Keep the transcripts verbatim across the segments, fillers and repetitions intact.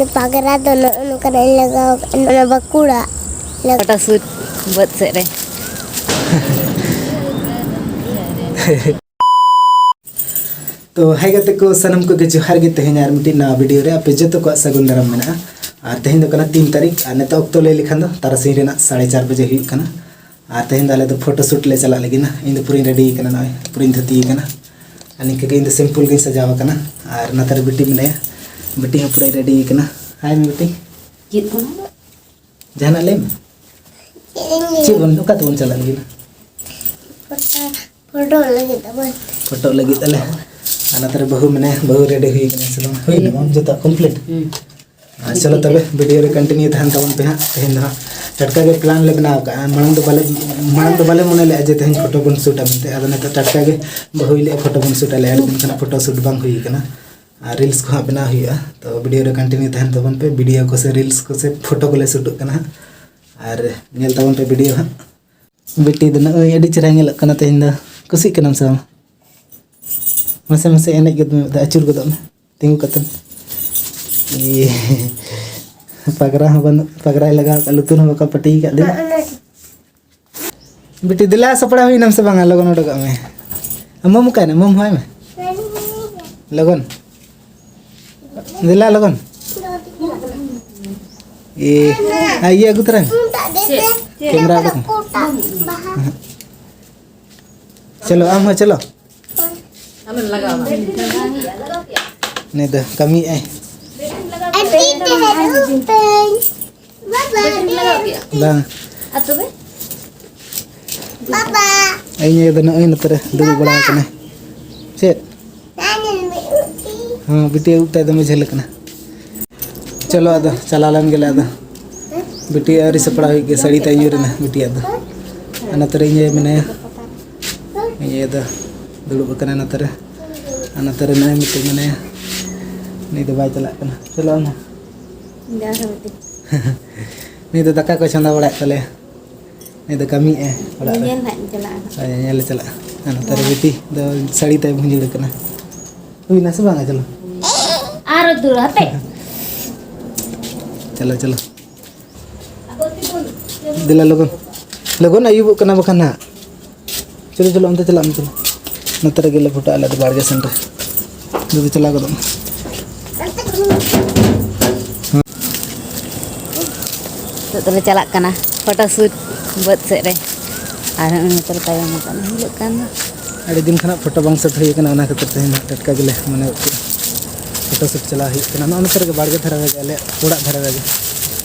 ᱯᱟᱜᱽᱨᱟ ᱫᱚ ᱱᱚᱜᱼᱚ ᱱᱚᱝᱠᱟᱱᱟᱜ ᱤᱧ ᱞᱟᱜᱟᱣ ᱠᱟᱜᱼᱟ, ᱱᱚᱣᱟ ᱵᱟᱸᱠᱩᱲᱟ ᱞᱟᱜᱟᱣ᱾ ᱯᱷᱳᱴᱳ ᱥᱩᱴ ᱵᱟᱹᱫᱽ ᱥᱮᱫ ᱨᱮ᱾ ᱛᱚ ᱦᱟᱭ ᱜᱟᱛᱮ ᱠᱚ, ᱥᱟᱱᱟᱢ ᱠᱚᱜᱮ ᱡᱚᱦᱟᱨ ᱜᱮ᱾ ᱛᱮᱦᱮᱧ ᱟᱨ ᱢᱤᱫᱴᱤᱡ ᱱᱟᱣᱟ ᱵᱷᱤᱰᱤᱭᱳ ᱨᱮ ᱟᱯᱮ ᱡᱚᱛᱚ ᱠᱚᱣᱟᱜ ᱥᱟᱹᱜᱩᱱ ᱫᱟᱨᱟᱢ ᱢᱮᱱᱟᱜᱼᱟ᱾ ᱟᱨ ᱛᱮᱦᱮᱧ ᱫᱚ ᱠᱟᱱᱟ ᱛᱤᱱ ᱛᱟᱹᱨᱤᱠᱷ, ᱟᱨ ᱱᱤᱛᱚᱜ ᱚᱠᱛᱚ ᱞᱟᱹᱭ ᱞᱮᱠᱷᱟᱱ ᱫᱚ ᱛᱟᱨᱟᱥᱤᱧ ᱨᱮᱱᱟᱜ ᱥᱟᱲᱮ ᱪᱟᱨ ᱵᱟᱡᱮ ᱦᱩᱭᱩᱜ ᱠᱟᱱᱟ᱾ ᱟᱨ ᱛᱮᱦᱮᱧ ᱫᱚ ᱟᱞᱮ ᱫᱚ ᱯᱷᱳᱴᱳ ᱥᱩᱴ ᱞᱮ ᱪᱟᱞᱟᱜ ᱞᱟᱹᱜᱤᱫ ᱱᱟ᱾ ᱤᱧ ᱫᱚ ᱯᱩᱨᱟᱹᱧ ᱨᱮᱰᱤ ᱠᱟᱱᱟ, ᱱᱚᱜᱼᱚᱭ ᱯᱩᱨᱟᱹᱧ ᱫᱷᱩᱛᱤ ᱠᱟᱱᱟ᱾ ᱟᱨ ᱱᱤᱝᱠᱟᱹ ᱜᱮ ᱤᱧ ᱫᱚ ᱥᱤᱢᱯᱩᱞ ᱜᱤᱧ ᱥᱟᱡᱟᱣ ᱟᱠᱟᱱᱟ᱾ ᱟᱨ ᱱᱚᱛᱮ ᱨᱮ ᱵᱤᱴᱤ ᱢᱮᱱᱟᱭᱟ, ᱵᱤᱴᱤ ᱦᱚᱸ ᱯᱩᱨᱟᱹᱭ ᱨᱮᱰᱤ ᱠᱟᱱᱟ᱾ ᱦᱟᱭ ᱢᱮ ᱵᱤᱴᱤ᱾ ᱪᱮᱫ ᱠᱟᱱᱟ? ᱡᱟᱦᱟᱱᱟᱜ ᱞᱟᱹᱭ ᱢᱮ᱾ ᱪᱮᱫ ᱵᱚᱱ, ᱚᱠᱟ ᱛᱮᱵᱚᱱ ᱪᱟᱞᱟᱜ ᱞᱟᱹᱜᱤᱫ ᱱᱟ? ᱯᱷᱳᱴᱳ ᱞᱟᱹᱜᱤᱫ ᱟᱵᱚᱱ᱾ ᱯᱷᱳᱴᱳ ᱞᱟᱹᱜᱤᱫ ᱟᱞᱮ᱾ ᱟᱨ ᱱᱚᱛᱮ ᱨᱮ ᱵᱟᱹᱦᱩ ᱢᱮᱱᱟᱭᱟ, ᱵᱟᱹᱦᱩ ᱨᱮᱰᱤ ᱦᱩᱭ ᱠᱟᱱᱟ ᱥᱮ ᱵᱟᱝ? ᱦᱩᱭ ᱱᱟ ᱵᱟᱝ? ᱡᱚᱛᱚ ᱠᱚᱢᱯᱞᱤᱴ? ᱦᱩᱸ᱾ ᱟᱨ ᱪᱚᱞᱚ ᱛᱚᱵᱮ, ᱵᱷᱤᱰᱤᱭᱳ ᱨᱮ ᱠᱚᱱᱴᱤᱱᱤᱭᱩ ᱛᱟᱦᱮᱱ ᱛᱟᱵᱚᱱ ᱯᱮ ᱦᱟᱸᱜ᱾ ᱛᱮᱦᱮᱧ ᱫᱚ ᱦᱟᱸᱜ ᱴᱟᱴᱠᱟ ᱜᱮ ᱯᱞᱟᱱ ᱞᱮ ᱵᱮᱱᱟᱣ ᱠᱟᱜᱼᱟ᱾ ᱢᱟᱲᱟᱝ ᱫᱚ ᱵᱟᱞᱮ, ᱢᱟᱲᱟᱝ ᱫᱚ ᱵᱟᱞᱮ ᱢᱚᱱᱮ ᱞᱮᱜᱼᱟ ᱡᱮ ᱛᱮᱦᱮᱧ ᱯᱷᱳᱴᱳ ᱵᱚᱱ ᱥᱩᱴᱟ ᱢᱮᱱᱛᱮ᱾ ᱟᱫᱚ ᱱᱤᱛᱚᱜ ᱴᱟᱴᱠᱟ ᱜᱮ ᱵᱟᱹᱦᱩᱭ ᱞᱟᱹᱭᱮᱫᱼᱟ ᱯᱷᱳᱴᱳ ᱵᱚᱱ ᱥᱩᱴᱟ, ᱟᱹᱰᱤ ᱫᱤᱱ ᱠᱷᱚᱱᱟᱜ ᱯᱷᱳᱴᱳ ᱥᱩᱴ ᱵᱟᱝ ᱦᱩᱭ ᱠᱟᱱᱟ᱾ ᱟᱨ ᱨᱤᱞᱥ ᱠᱚ ᱦᱟᱸᱜ ᱵᱮᱱᱟᱣ ᱦᱩᱭᱩᱜᱼᱟ᱾ ᱛᱚ ᱵᱷᱤᱰᱤᱭᱳ ᱨᱮ ᱠᱚᱱᱴᱤᱱᱤᱭᱩ ᱛᱟᱦᱮᱱ ᱛᱟᱵᱚᱱ ᱯᱮ᱾ ᱵᱷᱤᱰᱤᱭᱳ ᱠᱚ ᱥᱮ ᱨᱤᱞᱥ ᱠᱚ ᱥᱮ ᱯᱷᱳᱴᱳ ᱠᱚᱞᱮ ᱥᱩᱴᱚᱜ ᱠᱟᱱᱟ ᱦᱟᱸᱜ᱾ ᱟᱨ ᱧᱮᱞ ᱛᱟᱵᱚᱱ ᱯᱮ ᱵᱷᱤᱰᱤᱭᱳ ᱦᱟᱸᱜ᱾ ᱵᱤᱴᱤ ᱫᱚ ᱱᱚᱜᱼᱚᱭ ᱟᱹᱰᱤ ᱪᱮᱦᱨᱟ ᱧᱮᱞᱚᱜ ᱠᱟᱱᱟ ᱛᱮᱦᱮᱧ ᱫᱚ᱾ ᱠᱩᱥᱤᱜ ᱠᱟᱱᱟᱢ ᱥᱮ ᱵᱟᱝ? ᱢᱟᱥᱮ ᱢᱟᱥᱮ ᱮᱱᱮᱡ ᱜᱚᱫ ᱢᱮ, ᱟᱹᱪᱩᱨ ᱜᱚᱫᱚᱜ ᱢᱮ ᱛᱤᱸᱜᱩ ᱠᱟᱛᱮ᱾ ᱤᱭᱟᱹ, ᱯᱟᱜᱽᱨᱟ ᱦᱚᱸ ᱵᱟᱹᱱᱩᱜ, ᱯᱟᱜᱽᱨᱟᱭ ᱞᱟᱜᱟᱣ ᱠᱟᱜᱼᱟ, ᱞᱩᱛᱩᱨ ᱦᱚᱸ ᱵᱟᱠᱚ ᱯᱟᱹᱴᱤ ᱠᱟᱜ ᱞᱮᱭᱟ᱾ ᱵᱤᱴᱤ, ᱫᱮᱞᱟ, ᱥᱟᱯᱲᱟᱣ ᱦᱩᱭᱱᱟᱢ ᱥᱮ ᱵᱟᱝᱟ? ᱞᱚᱜᱚᱱ ᱚᱰᱚᱠᱚᱜ ᱢᱮ᱾ ᱢᱟᱢ ᱚᱠᱟᱭᱱᱟ? ᱢᱟᱢ ᱦᱚᱦᱚᱭ ᱢᱮ᱾ ᱞᱚᱜᱚᱱ᱾ ᱫᱮᱞᱟ, ᱞᱚᱜᱚᱱ᱾ ᱮ, ᱟᱨ ᱤᱭᱟᱹ ᱟᱹᱜᱩ ᱛᱚᱨᱟᱭ ᱢᱮ᱾ ᱪᱮᱫ? ᱠᱮᱢᱨᱟ ᱚᱰᱚᱠ ᱢᱮ᱾ ᱪᱚᱞᱚ, ᱟᱢ ᱦᱚᱸ ᱪᱚᱞᱚ᱾ ᱟᱢᱮᱢ ᱞᱟᱜᱟᱣᱟ? ᱩᱱᱤ ᱫᱚ ᱠᱟᱹᱢᱤᱭᱮᱫ ᱟᱭ᱾ ᱟᱹᱰᱤ ᱰᱷᱮᱨ ᱩᱛᱟᱹᱨ᱾ ᱵᱟᱵᱟ, ᱵᱟᱝ᱾ ᱟᱨ ᱛᱚᱵᱮ? ᱵᱟᱵᱟ᱾ ᱤᱧ ᱟᱭᱳ ᱫᱚ ᱱᱚᱜᱼᱚᱭ ᱱᱚᱛᱮ ᱨᱮ ᱫᱩᱲᱩᱵ ᱵᱟᱲᱟ ᱟᱠᱟᱱᱟᱭ᱾ ᱪᱮᱫ? ᱦᱮᱸ, ᱵᱤᱴᱤ ᱩᱵ ᱛᱟᱭ ᱫᱚᱢᱮ ᱡᱷᱟᱹᱞ ᱟᱠᱟᱱᱟ᱾ ᱪᱚᱞᱚ ᱟᱫᱚ, ᱪᱟᱞᱟᱣ ᱞᱮᱱ ᱜᱮᱞᱮ ᱟᱫᱚ᱾ ᱵᱤᱴᱤ ᱟᱹᱣᱨᱤ ᱥᱟᱯᱲᱟᱣ ᱦᱩᱭᱩᱜ ᱜᱮ, ᱥᱟᱹᱲᱤ ᱛᱟᱭ ᱧᱩᱨ ᱮᱱᱟ ᱵᱤᱴᱤᱭᱟᱜ ᱫᱚ᱾ ᱟᱨ ᱱᱚᱛᱮ ᱨᱮ ᱤᱧ ᱟᱭᱳ ᱢᱮᱱᱟᱭᱟ᱾ ᱤᱧ ᱟᱭᱳ ᱫᱚ ᱫᱩᱲᱩᱵ ᱟᱠᱟᱱᱟᱭ ᱱᱚᱛᱮ ᱨᱮ᱾ ᱟᱨ ᱱᱚᱛᱮ ᱨᱮ ᱱᱚᱜᱼᱚᱭ ᱢᱤᱫᱴᱮᱡ ᱢᱮᱱᱟᱭᱟ᱾ ᱱᱩᱭ ᱫᱚ ᱵᱟᱭ ᱪᱟᱞᱟᱜ ᱠᱟᱱᱟ᱾ ᱪᱚᱞᱚ ᱟᱢ ᱦᱚᱸ᱾ ᱤᱧ ᱫᱚ ᱟᱨᱦᱚᱸ ᱢᱤᱫᱴᱤᱡ᱾ ᱱᱩᱭ ᱫᱚ ᱫᱟᱠᱟ ᱠᱚᱭ ᱪᱚᱸᱫᱟ ᱵᱟᱲᱟᱭᱮᱫ ᱛᱟᱞᱮᱭᱟ᱾ ᱱᱩᱭ ᱫᱚ ᱠᱟᱹᱢᱤᱭᱮᱫᱼᱟᱭ ᱚᱲᱟᱜ ᱨᱮ᱾ ᱧᱮᱧᱮᱞ ᱦᱟᱸᱜ ᱤᱧ ᱪᱟᱞᱟᱜᱼᱟ ᱦᱟᱸᱜ᱾ ᱦᱳᱭ, ᱧᱮᱧᱮᱞ ᱞᱮ ᱪᱟᱞᱟᱜᱼᱟ᱾ ᱟᱨ ᱱᱚᱛᱮ ᱨᱮ ᱦᱳᱭ᱾ ᱵᱤᱴᱤ ᱫᱚ ᱥᱟᱹᱲᱤ ᱛᱟᱭ ᱵᱷᱩᱸᱡᱟᱹᱲ ᱠᱟᱱᱟ᱾ ᱦᱩᱭᱱᱟ ᱥᱮ ᱵᱟᱝᱟ? ᱪᱚᱞᱚ᱾ ᱟᱨ ᱫᱩᱲ ᱦᱟᱯᱮ᱾ ᱪᱟᱞᱟᱣ, ᱪᱟᱞᱟᱣ᱾ ᱫᱮᱞᱟ ᱞᱚᱜᱚᱱ, ᱞᱚᱜᱚᱱ ᱟᱹᱭᱩᱵᱚᱜ ᱠᱟᱱᱟ ᱵᱟᱠᱷᱟᱱ ᱦᱟᱸᱜ᱾ ᱪᱚᱞᱚ, ᱪᱚᱞᱚ, ᱚᱱᱛᱮ ᱪᱟᱞᱟᱜ ᱢᱮ, ᱪᱚᱞᱚ᱾ ᱱᱚᱛᱮ ᱨᱮᱜᱮ ᱞᱮ ᱯᱷᱳᱴᱳᱜᱼᱟ, ᱟᱞᱮ ᱫᱚ ᱵᱟᱲᱜᱮ ᱥᱮᱱ ᱨᱮ᱾ ᱫᱩᱫᱩ, ᱪᱟᱞᱟᱣ ᱜᱚᱫᱚᱜ ᱢᱮ᱾ ᱱᱤᱛᱚᱜ ᱫᱚᱞᱮ ᱪᱟᱞᱟᱜ ᱠᱟᱱᱟ ᱯᱷᱳᱴᱳ ᱥᱩᱴ ᱵᱟᱹᱫᱽ ᱥᱮᱫ ᱨᱮ᱾ ᱟᱨ ᱱᱚᱜᱼᱚᱭ ᱱᱤᱛᱚᱜ ᱞᱮ ᱛᱟᱭᱚᱢ ᱟᱠᱟᱱᱟ, ᱦᱤᱞᱟᱹᱜ ᱠᱟᱱ ᱫᱚ᱾ ᱟᱹᱰᱤ ᱫᱤᱱ ᱠᱷᱚᱱᱟᱜ ᱯᱷᱳᱴᱳ ᱵᱟᱝ ᱥᱩᱴ ᱦᱩᱭ ᱟᱠᱟᱱᱟ, ᱚᱱᱟ ᱠᱷᱟᱹᱛᱤᱨ ᱛᱮᱦᱮᱧ ᱦᱟᱸᱜ ᱴᱟᱴᱠᱟ ᱜᱮᱞᱮ ᱢᱚᱱᱮ ᱜᱚᱫ ᱠᱮᱫᱟ ᱯᱷᱳᱴᱳ ᱥᱩᱴ ᱪᱟᱞᱟᱣ ᱦᱩᱭᱩᱜ ᱠᱟᱱᱟ᱾ ᱱᱚᱜᱼᱚ ᱱᱚᱛᱮ ᱨᱮᱜᱮ ᱵᱟᱲᱜᱮ ᱫᱷᱟᱨᱮ ᱨᱮᱜᱮ, ᱟᱞᱮᱭᱟᱜ ᱚᱲᱟᱜ ᱫᱷᱟᱨᱮ ᱨᱮᱜᱮ᱾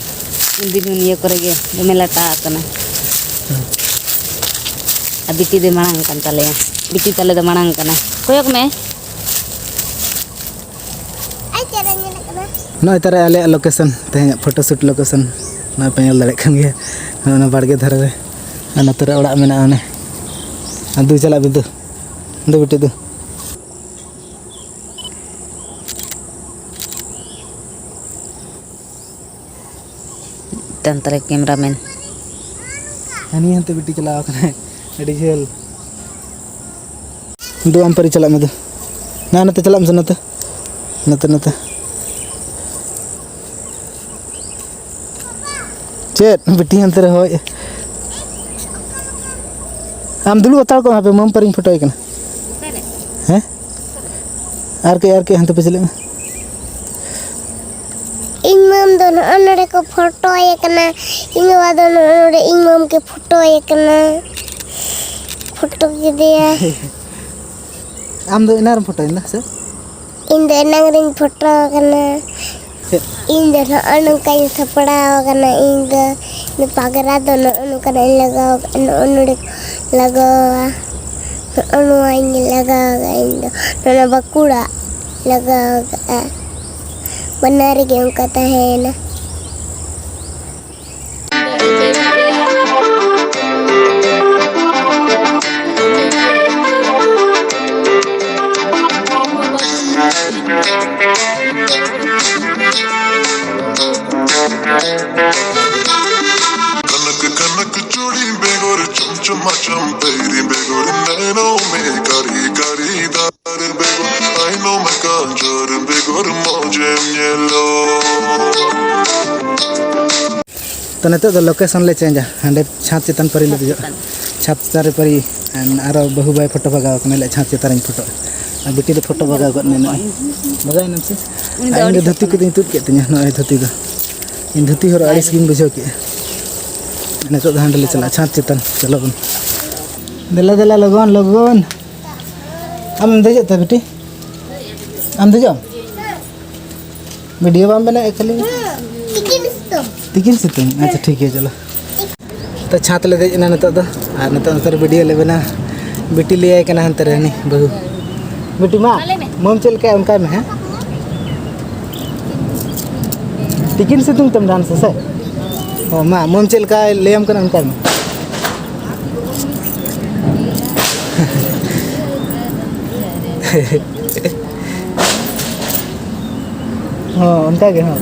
ᱩᱱᱫᱤᱱ ᱱᱤᱭᱟᱹ ᱠᱚᱨᱮ ᱜᱮ ᱫᱚᱢᱮ ᱞᱟᱴᱟ ᱟᱠᱟᱱᱟ᱾ ᱦᱮᱸ᱾ ᱟᱨ ᱵᱤᱴᱤ ᱫᱚᱭ ᱢᱟᱲᱟᱝ ᱠᱟᱱ ᱛᱟᱞᱮᱭᱟ, ᱵᱤᱴᱤ ᱛᱟᱞᱮ ᱫᱚ ᱢᱟᱲᱟᱝ ᱠᱟᱱᱟ᱾ ᱠᱚᱭᱚᱜ ᱢᱮ᱾ ᱟᱭ ᱪᱮᱫ ᱮ ᱧᱮᱞᱮᱫ ᱠᱟᱱᱟ? ᱱᱚᱜᱼᱚᱭ ᱛᱟᱨᱟ ᱟᱞᱮᱭᱟᱜ ᱞᱳᱠᱮᱥᱚᱱ, ᱛᱮᱦᱮᱧᱟᱜ ᱯᱷᱳᱴᱳ ᱥᱩᱴ ᱞᱳᱠᱮᱥᱚᱱ᱾ ᱱᱚᱜᱼᱚᱭ ᱯᱮ ᱧᱮᱞ ᱫᱟᱲᱮᱭᱟᱜ ᱠᱟᱱ ᱜᱮᱭᱟ, ᱱᱚᱜᱼᱚ ᱱᱚᱣᱟ ᱵᱟᱲᱜᱮ ᱫᱷᱟᱨᱮ ᱨᱮ᱾ ᱟᱨ ᱱᱚᱛᱮ ᱨᱮ ᱚᱲᱟᱜ ᱢᱮᱱᱟᱜᱼᱟ ᱚᱱᱮ᱾ ᱟᱨ ᱫᱩ ᱪᱟᱞᱟᱜ ᱵᱤᱱ ᱫᱩ, ᱫᱩ ᱵᱤᱴᱤ ᱫᱩ᱾ ᱢᱤᱫᱴᱟᱝ ᱛᱟᱞᱮ ᱠᱮᱢᱨᱟᱢᱮᱱ᱾ ᱦᱟᱹᱱᱤ ᱦᱟᱱᱛᱮ ᱵᱤᱴᱤ ᱪᱟᱞᱟᱣ ᱠᱟᱱᱟᱭ, ᱟᱹᱰᱤ ᱡᱷᱟᱹᱞ᱾ ᱫᱩ, ᱟᱢ ᱯᱟᱹᱨᱤ ᱪᱟᱞᱟᱜ ᱢᱮ ᱫᱩ᱾ ᱱᱟ, ᱱᱚᱛᱮ ᱪᱟᱞᱟᱜ ᱢᱮᱥᱮ, ᱱᱚᱛᱮ᱾ ᱱᱚᱛᱮ, ᱱᱚᱛᱮ᱾ ᱪᱮᱫ? ᱵᱤᱴᱤ ᱦᱟᱱᱛᱮ ᱨᱮ ᱦᱚᱭ᱾ ᱟᱢ ᱫᱩᱲᱩᱵ ᱦᱟᱛᱟᱲ ᱠᱚᱜ ᱢᱮ, ᱦᱟᱯᱮ ᱢᱟᱢ ᱯᱟᱹᱨᱤᱧ ᱯᱷᱳᱴᱳᱭ ᱠᱟᱱᱟ᱾ ᱦᱮᱸ? ᱟᱨ ᱠᱟᱹᱡ, ᱟᱨ ᱠᱟᱹᱡ ᱦᱟᱱᱛᱮ ᱯᱮ ᱪᱟᱞᱟᱜ ᱢᱮ᱾ ᱤᱧ ᱢᱟᱢ ᱫᱚ ᱱᱚᱜᱼᱚ ᱱᱚᱰᱮ ᱠᱚ ᱯᱷᱳᱴᱳᱭᱮ ᱠᱟᱱᱟ᱾ ᱤᱧ ᱵᱟᱵᱟ ᱫᱚ ᱱᱚᱜᱼᱚ ᱱᱚᱰᱮ ᱤᱧ ᱢᱟᱢ ᱜᱮ ᱯᱷᱳᱴᱳᱭᱮ ᱠᱟᱱᱟ᱾ ᱯᱷᱳᱴᱳ ᱠᱮᱫᱮᱭᱟ᱾ ᱟᱢ ᱫᱚ ᱮᱱᱟᱝ ᱨᱮᱢ ᱯᱷᱳᱴᱳᱭᱮᱱᱟ ᱥᱮ? ᱤᱧ ᱫᱚ ᱮᱱᱟᱝ ᱨᱤᱧ ᱯᱷᱳᱴᱳ ᱟᱠᱟᱱᱟ᱾ ᱪᱮᱫ? ᱤᱧ ᱫᱚ ᱱᱚᱜᱼᱚ ᱱᱚᱝᱠᱟᱧ ᱥᱟᱯᱲᱟᱣ ᱟᱠᱟᱱᱟ᱾ ᱤᱧ ᱫᱚ ᱯᱟᱜᱽᱨᱟ ᱫᱚ ᱱᱚᱜᱼᱚ ᱱᱚᱝᱠᱟᱱᱟᱜ ᱤᱧ ᱞᱟᱜᱟᱣ ᱟᱠᱟᱫᱼᱟ, ᱱᱚᱜᱼᱚ ᱱᱚᱰᱮ ᱞᱟᱜᱟᱣᱟ, ᱱᱚᱜᱼᱚ ᱱᱚᱣᱟᱧ ᱞᱟᱜᱟᱣ ᱟᱠᱟᱫᱼᱟ ᱤᱧ ᱫᱚ, ᱱᱚᱣᱟ ᱵᱟᱸᱠᱩᱲᱟ ᱞᱟᱜᱟᱣ ᱟᱠᱟᱫᱼᱟ, ᱵᱟᱱᱟᱨ ᱨᱮᱜᱮ ᱚᱱᱠᱟ ᱛᱟᱦᱮᱸᱭᱮᱱᱟ᱾ कनक कनक चूड़ी बेगोर चमचमा चम तेरी बेगोर नैनों में कारी कारी धार बेगोर आईनों में काजर बेगोर मौजे ये लो। ᱛᱚ, ᱱᱤᱛᱚᱜ ᱫᱚ ᱞᱳᱠᱮᱥᱚᱱ ᱞᱮ ᱪᱮᱧᱡᱟ᱾ ᱦᱟᱸᱰᱮ ᱪᱷᱟᱸᱫᱽ ᱪᱮᱛᱟᱱ ᱯᱟᱹᱨᱤ ᱞᱮ ᱫᱮᱡᱚᱜᱼᱟ᱾ ᱪᱷᱟᱸᱫᱽ ᱪᱮᱛᱟᱱ ᱨᱮ ᱯᱟᱹᱨᱤ, ᱟᱨᱚ ᱵᱟᱹᱦᱩ ᱵᱟᱭ ᱯᱷᱳᱴᱳ ᱵᱷᱟᱜᱟᱣ ᱠᱟᱱᱟ᱾ ᱞᱮ ᱪᱷᱟᱸᱫᱽ ᱪᱮᱛᱟᱱ ᱨᱮᱧ ᱯᱷᱳᱴᱳ᱾ ᱟᱨ ᱵᱤᱴᱤ ᱫᱚ ᱯᱷᱳᱴᱳ ᱵᱷᱟᱜᱟᱣ ᱜᱚᱫ ᱢᱮ ᱱᱚᱜᱼᱚᱭ᱾ ᱵᱷᱟᱜᱟᱣ ᱮᱱᱟᱢ ᱥᱮ? ᱩᱱᱤ ᱫᱚ ᱟᱨ ᱤᱧ ᱫᱚ ᱟᱹᱲᱤᱥᱚᱜ ᱫᱷᱩᱛᱤ ᱠᱟᱱᱟᱭ᱾ ᱠᱚᱫᱚᱧ ᱛᱩᱫ ᱠᱮᱫ ᱛᱤᱧᱟᱹ, ᱱᱚᱜᱼᱚᱭ ᱫᱷᱩᱛᱤ ᱫᱚ᱾ ᱤᱧ ᱫᱷᱩᱛᱤ ᱦᱚᱨᱚᱜ ᱟᱹᱲᱤᱥ ᱜᱤᱧ ᱵᱩᱡᱷᱟᱹᱣ ᱠᱮᱫᱼᱟ᱾ ᱱᱤᱛᱚᱜ ᱫᱚ ᱦᱟᱸᱰᱮ ᱞᱮ ᱪᱟᱞᱟᱜᱼᱟ, ᱪᱷᱟᱸᱫᱽ ᱪᱮᱛᱟᱱ᱾ ᱪᱚᱞᱚ ᱵᱚᱱ᱾ ᱫᱮᱞᱟ, ᱫᱮᱞᱟ, ᱞᱚᱜᱚᱱ, ᱞᱚᱜᱚᱱ᱾ ᱟᱢᱮᱢ ᱫᱮᱡᱚᱜ ᱛᱮ, ᱵᱤᱴᱤ? ᱟᱢ ᱫᱮᱡᱚᱜ ᱟᱢ? ᱵᱷᱤᱰᱤᱭᱳ ᱵᱟᱢ ᱵᱮᱱᱟᱣᱮᱫ ᱠᱷᱟᱹᱞᱤ? ᱛᱤᱠᱤᱱ ᱥᱤᱛᱩᱝ᱾ ᱛᱤᱠᱤᱱ ᱥᱤᱛᱩᱝ? ᱟᱪᱪᱷᱟ, ᱴᱷᱤᱠ ᱜᱮᱭᱟ, ᱪᱚᱞᱚ᱾ ᱛᱚ, ᱪᱷᱟᱸᱫᱽ ᱞᱮ ᱫᱮᱡ ᱮᱱᱟ ᱱᱤᱛᱚᱜ ᱫᱚ, ᱟᱨ ᱱᱤᱛᱚᱜ ᱱᱚᱛᱮ ᱨᱮ ᱵᱷᱤᱰᱤᱭᱳ ᱞᱮ ᱵᱮᱱᱟᱣᱟ᱾ ᱵᱤᱴᱤ ᱞᱟᱹᱭᱟᱭ ᱠᱟᱱᱟ ᱦᱟᱱᱛᱮ ᱨᱮ ᱦᱟᱹᱱᱤ ᱵᱟᱹᱦᱩ, "ᱵᱤᱴᱤ ᱢᱟ, ᱢᱟᱹᱢ ᱪᱮᱫ ᱞᱮᱠᱟᱭ ᱚᱱᱠᱟᱭ ᱢᱮ, ᱦᱮᱸ?" ᱛᱤᱠᱤᱱ ᱥᱤᱛᱩᱝ ᱛᱮᱢ ᱰᱟᱱᱥ ᱥᱮ? ᱚ, ᱢᱟ, ᱢᱟᱹᱢ ᱪᱮᱫ ᱞᱮᱠᱟᱭ ᱞᱟᱹᱭᱟᱢ ᱠᱟᱱᱟ ᱚᱱᱠᱟᱭ ᱢᱮ᱾ ᱦᱚᱸ, ᱚᱱᱠᱟ ᱜᱮ, ᱦᱚᱸ᱾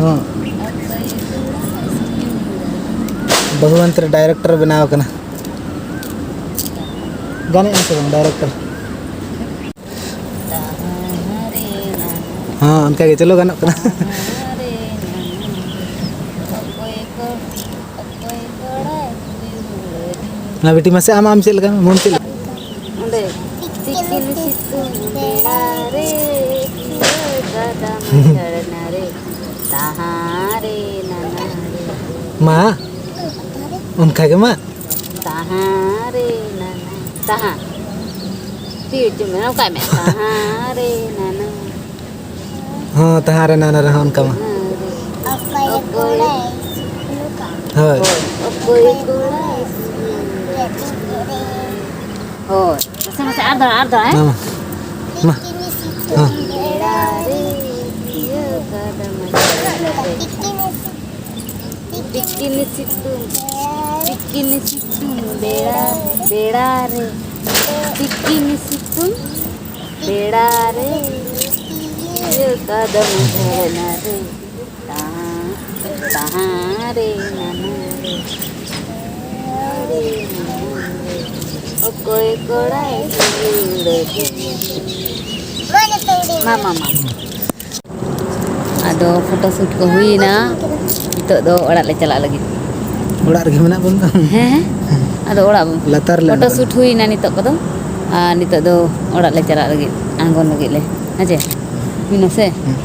ᱦᱚᱸ᱾ ᱵᱟᱹᱦᱩ ᱦᱟᱱᱛᱮ ᱨᱮ ᱰᱟᱭᱨᱮᱠᱴᱚᱨ ᱵᱮᱱᱟᱣ ᱠᱟᱱᱟ᱾ ᱜᱟᱱᱮᱜ ᱟᱢ ᱥᱮ ᱵᱟᱝ ᱰᱟᱭᱨᱮᱠᱴᱚᱨ? ᱦᱚᱸ, ᱚᱱᱠᱟ ᱜᱮ, ᱪᱚᱞᱚ, ᱜᱟᱱᱚᱜ ᱠᱟᱱᱟ᱾ ᱢᱟ ᱵᱤᱴᱤ, ᱢᱟᱥᱮ ᱟᱢ, ᱟᱢ ᱪᱮᱫ ᱞᱮᱠᱟ? ᱢᱚᱱ ᱪᱮᱫ ᱞᱮᱠᱟ? ᱚᱸᱰᱮ, ᱛᱤᱠᱤᱱ ᱥᱤᱛᱩᱝ ᱵᱮᱲᱟ ᱨᱮ, ᱯᱤᱭᱟᱹ ᱠᱟᱫᱟᱢ ᱡᱷᱟᱨᱱᱟ ᱨᱮ, ᱛᱟᱦᱟᱸ ᱨᱮ ᱱᱟᱱᱟ ᱨᱮ᱾ ᱢᱟ, ᱚᱱᱠᱟ ᱜᱮ ᱢᱟ᱾ ᱛᱟᱦᱟᱸ ᱨᱮ ᱱᱟᱱᱟ, ᱛᱟᱦᱟᱸ᱾ ᱛᱤ ᱦᱚᱪᱚ ᱢᱮ, ᱱᱚᱝᱠᱟᱭ ᱢᱮ᱾ ᱛᱟᱦᱟᱸ ᱨᱮ ᱱᱟᱱᱟ᱾ ᱦᱚᱸ, ᱛᱟᱦᱟᱸ ᱨᱮ ᱱᱟᱱᱟ ᱨᱮᱦᱚᱸ ᱚᱱᱠᱟ ᱢᱟ᱾ ᱚᱠᱚᱭ ᱠᱚᱲᱟᱭ ᱥᱩᱠᱱᱩ ᱠᱟᱱ? ᱦᱳᱭ᱾ ᱦᱳᱭ, ᱚᱠᱚᱭ ᱠᱚᱲᱟᱭ ᱥᱩᱠᱱᱩ? ᱦᱳᱭ, ᱢᱟᱥᱮ, ᱢᱟᱥᱮ, ᱟᱨ ᱫᱷᱟᱣ, ᱟᱨ ᱫᱷᱟᱣ, ᱦᱮᱸ? ᱢᱟ, ᱢᱟ᱾ ᱢᱟ᱾ ᱦᱚᱸ᱾ ᱵᱮᱲᱟ ᱨᱮ ᱤᱭᱟᱹ ᱠᱟᱫᱟ ᱢᱟᱹᱪᱷᱤ ᱨᱮ᱾ ᱛᱤᱠᱤᱱ ᱥᱤᱛᱩᱝ, ᱛᱤᱠᱤᱱ ᱥᱤᱛᱩᱝ ᱵᱮᱲᱟ, ᱵᱮᱲᱟ ᱨᱮ, ᱛᱤᱠᱤᱱ ᱥᱤᱛᱩᱝ ᱵᱮᱲᱟ ᱨᱮ, ᱤᱭᱟᱹ ᱠᱟᱫᱟᱢ ᱡᱷᱟᱨᱱᱟ ᱨᱮ, ᱛᱟᱦᱟᱸ, ᱛᱟᱦᱟᱸ ᱨᱮ ᱱᱟᱱᱟ ᱨᱮ, ᱛᱟᱦᱟᱸ ᱨᱮ ᱱᱟᱱᱟ ᱨᱮ, ᱚᱠᱚᱭ ᱠᱚᱲᱟᱭ ᱫᱩᱞᱟᱹᱲ ᱟᱹᱫᱤᱧᱟ? ᱢᱟ, ᱢᱟ, ᱢᱟ᱾ ᱟᱫᱚ ᱯᱷᱳᱴᱳ ᱥᱩᱴ ᱠᱚ ᱦᱩᱭᱱᱟ᱾ ᱱᱤᱛᱚᱜ ᱫᱚ ᱚᱲᱟᱜ ᱞᱮ ᱪᱟᱞᱟᱜ ᱞᱟᱹᱜᱤᱫ᱾ ᱚᱲᱟᱜ ᱨᱮᱜᱮ ᱢᱮᱱᱟᱜ ᱵᱚᱱ ᱫᱚ᱾ ᱦᱮᱸ, ᱦᱮᱸ᱾ ᱟᱫᱚ ᱚᱲᱟᱜ ᱵᱚᱱ ᱞᱟᱛᱟᱨ ᱞᱮ ᱯᱷᱳᱴᱳ ᱟᱬᱜᱚᱱᱟ᱾ ᱥᱩᱴ ᱦᱩᱭᱱᱟ ᱱᱤᱛᱚᱜ ᱠᱚᱫᱚ, ᱟᱨ ᱱᱤᱛᱚᱜ ᱫᱚ ᱚᱲᱟᱜ ᱞᱮ ᱪᱟᱞᱟᱜ ᱞᱟᱹᱜᱤᱫ, ᱟᱬᱜᱚᱱ ᱞᱟᱹᱜᱤᱫ ᱞᱮ, ᱦᱮᱸ ᱪᱮ? ᱦᱩᱭᱱᱟ ᱥᱮ? ᱦᱮᱸ᱾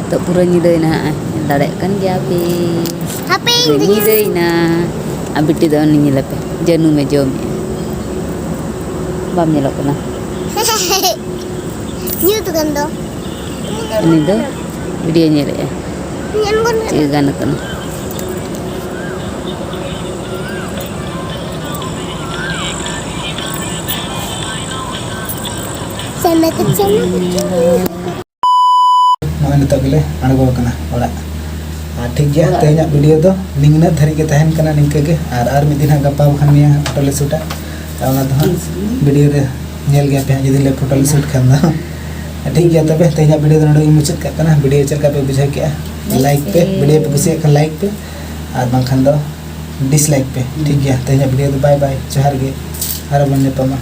ᱱᱤᱛᱚᱜ ᱯᱩᱨᱟᱹ ᱧᱤᱫᱟᱹᱭᱮᱱᱟ ᱦᱟᱸᱜ, ᱧᱮᱞ ᱫᱟᱲᱮᱭᱟᱜ ᱠᱟᱱ ᱜᱮᱭᱟ ᱯᱮ᱾ ᱦᱟᱯᱮ, ᱤᱧ ᱯᱩᱨᱟᱹ ᱫᱚ ᱧᱤᱫᱟᱹᱭᱮᱱᱟ᱾ ᱟᱨ ᱵᱤᱴᱤ ᱫᱚ ᱩᱱᱤ ᱧᱮᱞᱮ ᱯᱮ, ᱡᱟᱹᱱᱩᱢᱮ ᱡᱚᱢᱮᱜᱼᱟ᱾ ᱵᱟᱢ ᱧᱮᱞᱚᱜ ᱠᱟᱱᱟ? ᱧᱩᱛ ᱟᱠᱟᱱ ᱫᱚ᱾ ᱩᱱᱤ ᱫᱚ ᱵᱷᱤᱰᱤᱭᱳ ᱧᱮᱞᱮᱜᱼᱟ᱾ ᱧᱮᱞ ᱜᱚᱫ ᱪᱮᱫ ᱜᱟᱱ ᱠᱟᱱᱟ? ᱪᱮᱢᱮᱠ, ᱪᱮᱢᱮᱠ᱾ ᱱᱚᱜᱼᱚᱭ ᱱᱤᱛᱚᱜ ᱜᱮᱞᱮ ᱟᱬᱜᱚ ᱟᱠᱟᱱᱟ ᱚᱲᱟᱜ᱾ ᱟᱨ ᱴᱷᱤᱠ ᱜᱮᱭᱟ, ᱚᱲᱟᱜ᱾ ᱛᱮᱦᱮᱧᱟᱜ ᱵᱷᱤᱰᱤᱭᱳ ᱫᱚ ᱱᱤᱝᱱᱟᱹᱜ ᱫᱷᱟᱹᱨᱤᱡ ᱜᱮ ᱛᱟᱦᱮᱱ ᱠᱟᱱᱟ, ᱱᱤᱝᱠᱟᱹ ᱜᱮ᱾ ᱟᱨ, ᱟᱨ ᱢᱤᱫ ᱫᱤᱱ ᱦᱟᱸᱜ, ᱜᱟᱯᱟ ᱵᱟᱠᱷᱟᱱ ᱢᱮᱭᱟᱝ ᱦᱟᱸᱜ ᱯᱷᱳᱴᱳ ᱞᱮ ᱥᱩᱴᱟ᱾ ᱟᱨ ᱚᱱᱟ ᱫᱚ ᱦᱟᱸᱜ ᱵᱷᱤᱰᱤᱭᱳ ᱨᱮ ᱧᱮᱞ ᱜᱮᱭᱟ ᱯᱮ ᱦᱟᱸᱜ, ᱡᱩᱫᱤ ᱞᱮ ᱯᱷᱳᱴᱳ ᱞᱮ ᱥᱩᱴ ᱠᱷᱟᱱ ᱫᱚ᱾ ᱴᱷᱤᱠ ᱜᱮᱭᱟ, ᱛᱚᱵᱮ ᱛᱮᱦᱮᱧᱟᱜ ᱵᱷᱤᱰᱤᱭᱳ ᱫᱚ ᱱᱚᱰᱮ ᱜᱮᱧ ᱢᱩᱪᱟᱹᱫ ᱠᱟᱜ ᱠᱟᱱᱟ᱾ ᱵᱷᱤᱰᱤᱭᱳ ᱪᱮᱫ ᱞᱮᱠᱟ ᱯᱮ ᱵᱩᱡᱷᱟᱹᱣ ᱠᱮᱜᱼᱟ, ᱞᱟᱭᱤᱠ ᱯᱮ, ᱵᱷᱤᱰᱤᱭᱳ ᱯᱮ ᱠᱩᱥᱤᱭᱟᱜ ᱠᱷᱟᱱ ᱞᱟᱭᱤᱠ ᱯᱮ, ᱟᱨ ᱵᱟᱝᱠᱷᱟᱱ ᱫᱚ ᱰᱤᱥᱞᱟᱭᱤᱠ ᱯᱮ᱾ ᱴᱷᱤᱠ ᱜᱮᱭᱟ, ᱛᱮᱦᱮᱧᱟᱜ ᱵᱷᱤᱰᱤᱭᱳ ᱫᱚ ᱵᱟᱭ ᱵᱟᱭ, ᱡᱚᱦᱟᱨ ᱜᱮ, ᱟᱨᱚ ᱵᱚᱱ ᱧᱟᱯᱟᱢᱟ᱾